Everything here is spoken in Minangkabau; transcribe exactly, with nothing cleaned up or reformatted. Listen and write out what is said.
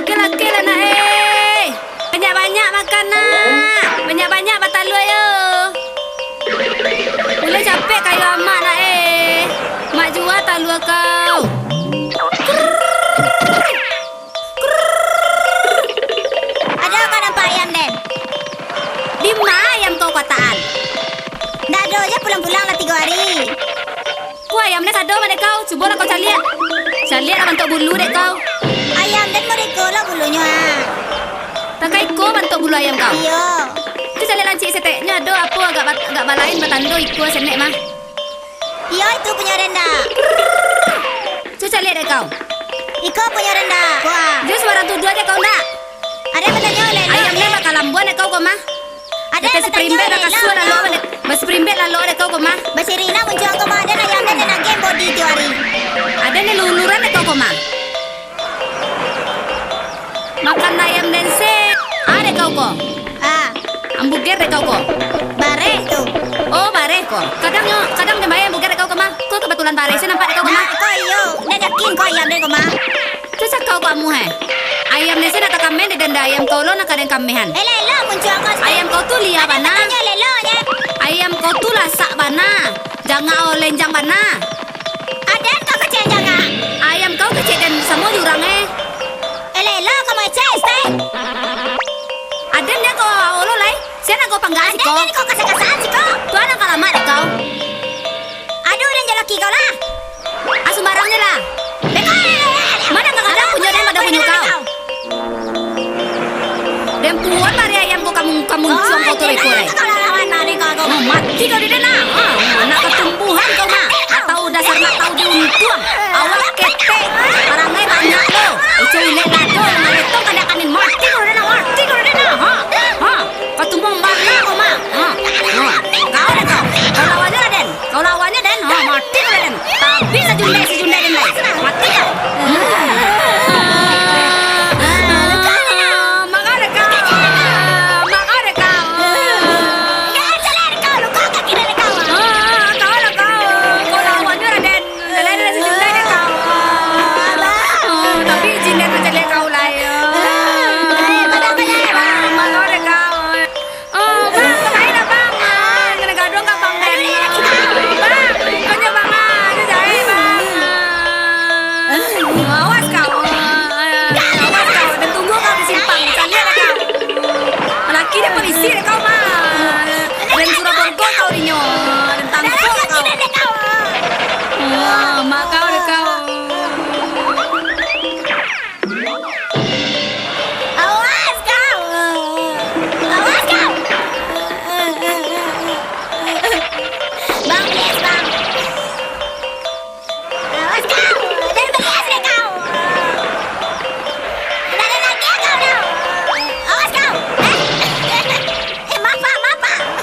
Kela-kela, nak, eh. Banyak-banyak makan, nak. Banyak-banyak batalua, yo. Mulai capek kayo amak, nak, eh. Mak jua talua kau. Ado kau nampak ayam den? Di ma ayam kau kataan? Ndak ado, je pulang-pulang lah tigo hari. Ko ayam den sado mah dek kau, cubolah kau caliak. Caliaklah bantuak bulu dek kau. Ayam den model iko lo bulunyo, ah. Takah iko bantuak bulu ayam kau? Iyo. Tu caliak lancik seteknyo ado apo agak ba-, agak balain batando iko senek mah. Iyo, itu punyo den dak? Cu caliak dek kau. Iko punyo den dak? Wah. Jo subarang tuduah aja kau ndak? Ado nan batanyo lelo. Ayam den bakalambuan dek kau ko mah. Ado nan batanyo lelo. Basiperimbek lalu dek kau ko mah. Basirina muncuang ko mah, ado ayam den nan game body tiok hari. Ado nan luluran dek kau ko mah. Makan ayam den se, ah, dek kau ko. Ah. Hamburger dek kau ko. Bareh tu. Oh, bareh ko. Kadang nyo, kadang den bayar hamburger dek kau ko mah. Ko kebetulan bareh se nampak dek kau ko mah. Nah, ko iyo. Den yakin ko ayam den ko mah. Tu cakau ko amuah, eh. Ayam den se nak takamen dek den, ayam kau lo nak ka den kamehan. Eh, lelo muncuang kau. Ayam kau tu lia bana. Lelo nyo. Ayam kau tu lasak bana. Jangak o lenjang bana. Aden kau kecek jangak. Ayam kau kecek den samo jurang, eh. Eh, lelo kau mecek, Stai. Aden den kau olo lai. Sia nan kau pangga siko. Aden den kau kasar-kasar siko. Tuan nan kalamak dek kau. Aduh, den jalaki kau lah. Ah, sumbarang je lah. Beko. Mana kau ada punyo den, ada punyo kau. Den puan bari ayam ko kamu, kamu cuang kau tu beko lai. Oh, mati kau dek den nah. Ha, anak katumbuhan kau mah. Atau dasar nak tahu diuntuang. Awak ketek. Parangai banyak lo. Ico ulek dado, maletong kada kanin. Mati kau dek den nah. Mati kau dek den nah. Ha. Ha. Katumbuhan bana kau mah. Ha. Ha. Kau dek kau. Kau lawan je lah den. Kau lawan je den. Ha, mati kau dek den. Tapi sajundai, sajundai den lai. Mati kau. Maka dek kau. Maka dek kau. Kau lawan je lah den. Lai, lai, lai, sajundai dek kau. Ah, tapi ijin den mancaliak kau lai. Ah, maaf dek kau. Oh, bang, kemari lah, bang. Ah, kena gaduh kat bang den. Bang, konyo bang, ah, dia jahit, bang. Awas kau. Awas kau. Den tunggu kau di simpang. Caliak dek kau. Laki dia polisi dek kau, bang. Den suruh borgol kau dinyo. Den tangkok kau. Wah, mak kau dek kau. Awas kau! Awas kau! Bang, beli